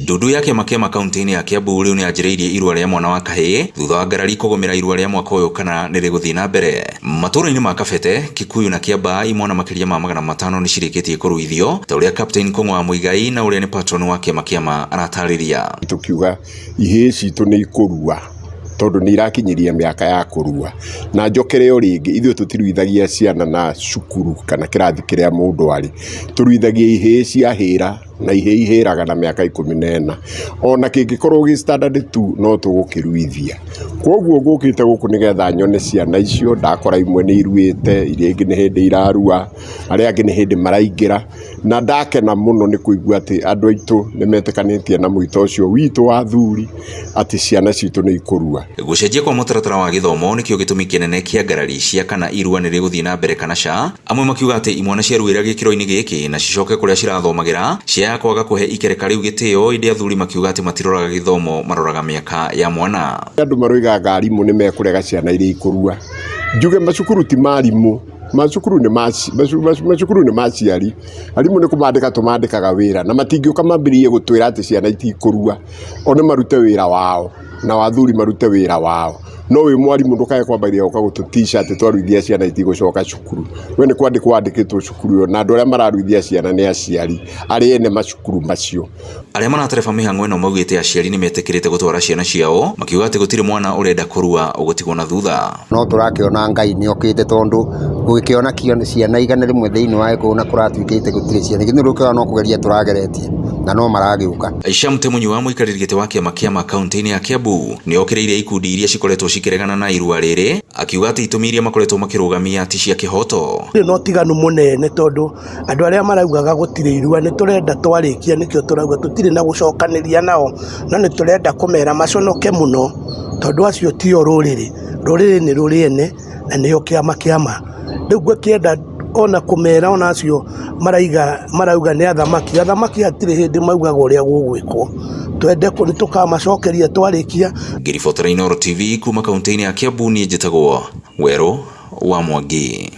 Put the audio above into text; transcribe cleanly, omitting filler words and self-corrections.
Ndundu ya kĩama kĩama kaunti-inĩ ya Kiambu rĩu nĩyanjĩrĩirie irua rĩa mwana wa kahĩĩ thutha wa ngarari kũgũmĩra irua rĩa mwaka ũyũ kana nĩrĩgũthiĩ na mbere. Matũũra-inĩ ma Kabete, Kikuyu na Kiambaa imwana makĩria ma 500 nĩcirĩkĩtie kũruithio ta ũrĩa Captain Kũng'wa wa Muigai na ũrĩa nĩ patron wa kĩama kĩama aratarĩria. Tũkiuga ihĩĩ citũ nĩ ikũrua tondũ nĩ irakinyiria mĩaka ya kũrua. Na njokere o rĩngĩ, ithuĩ tũtiruithagia ciana na cukuru kana kĩrathi kĩrĩa mũndũ arĩ, tũruithagia ihĩĩ ciahĩra na ihĩĩ ihĩraga na mĩaka 14. Ona kĩngĩkorwo gĩ standard 2 no tũgũkĩruithia. Koguo ngũkĩte gũkũ nĩgetha nyone ciana icio, ndakora imwe nĩ iruĩte, iria ingĩ nĩ hĩndĩ irarua, arĩa angĩ nĩ hĩndĩ maraingĩra, na ndakena mũno nĩ kũigua atĩ andũ aitũ nĩ metĩkanĩtie na mwĩto ũcio witũ wa athuri atĩ ciana citũ nĩ ikũrua. Gũcenjia kwa mũtaratara wa gĩthomo nĩkĩo gĩtũmi kĩnene kĩa ngarari cia kana irua nĩ rĩgũthiĩ na mbere kana ca, amwe makiuga atĩ imwana ciaruĩra gĩkĩro-inĩ gĩkĩ na cicoke kũrĩa cirathomagĩra ciaya kwaga kũhe ikereka rĩu gĩtĩo, ĩndĩ athuri makiuga atĩ matiroraga gĩthomo maroraga mĩaka ya mwana. Andũ maroigaga arimũ nĩ mekũrega ciana iria ikũrua. Njuge macukuru ti ma arimũ, macukuru nĩ ma macukuru nĩ ma aciari. Arimũ nĩ kũmandĩka tũmandĩkaga wĩra na matingĩũka mambĩrĩrie gũtwĩra atĩ ciana itikũrua. O nĩ marute wĩra wao nao athuri marute wĩra wao. No wĩ mwarimũ ndũkae kwambĩrĩria gũka gũtũtica atĩ twaruithia ciana itigũcoka cukuru. We nĩ kwandĩkwo wandĩkĩtwo cukuru ĩyo na andũ arĩa mararuithia ciana nĩ aciari arĩa ene macukuru macio. Arĩa maratereba mĩhang'o ĩno maugĩte aciari nĩ metĩkĩrĩte gũtwara ciana ciao, makiuga atĩ gũtirĩ mwana ũrenda kũrua ũgũtigwo na thutha. No tũrakĩona Ngai nĩ okĩte tondũ gũgĩkĩona ciana 100 thĩinĩ wa gĩkũyũ na kũratuĩkĩte gũtirĩ ciana, githĩ ndũkĩona no kũgeria tũrageretie na no maragĩũka. Aisha Mtemunyua mũikarĩri gĩtĩ wa kĩama kĩama kaunti-inĩ ya Kiambu nĩ okĩrĩire ikundi iria cikoretwo cikĩregana na irua rĩrĩ, akiuga atĩ itũmi iria makoretwo makĩrũgamia ti cia kĩhoto. Gũtirĩ na ũtiganu mũnene tondũ andũ arĩa maraugaga gũtirĩ irua nĩ tũrenda twarĩkia nĩkĩo tũrauga tũtirĩ na gũcokanĩria nao, no nĩ tũrenda kũmera maconoke mũno tondũ acio tio rũrĩrĩ, rũrĩrĩ nĩ rũrĩ ene na nĩo kĩama kĩama. Rĩu ngũkĩenda ona kũmera ona acio maraiga marauga nĩ athamaki, athamaki hatirĩ hĩndĩ maugaga ũrĩa gũgwĩkwo, twende nĩ tũkamacokeria twarĩkia. Ngĩribotera Inooro TV kuma kaunti-inĩ ya Kiambu, niĩ njĩtagwo Werũ wa Mwangi.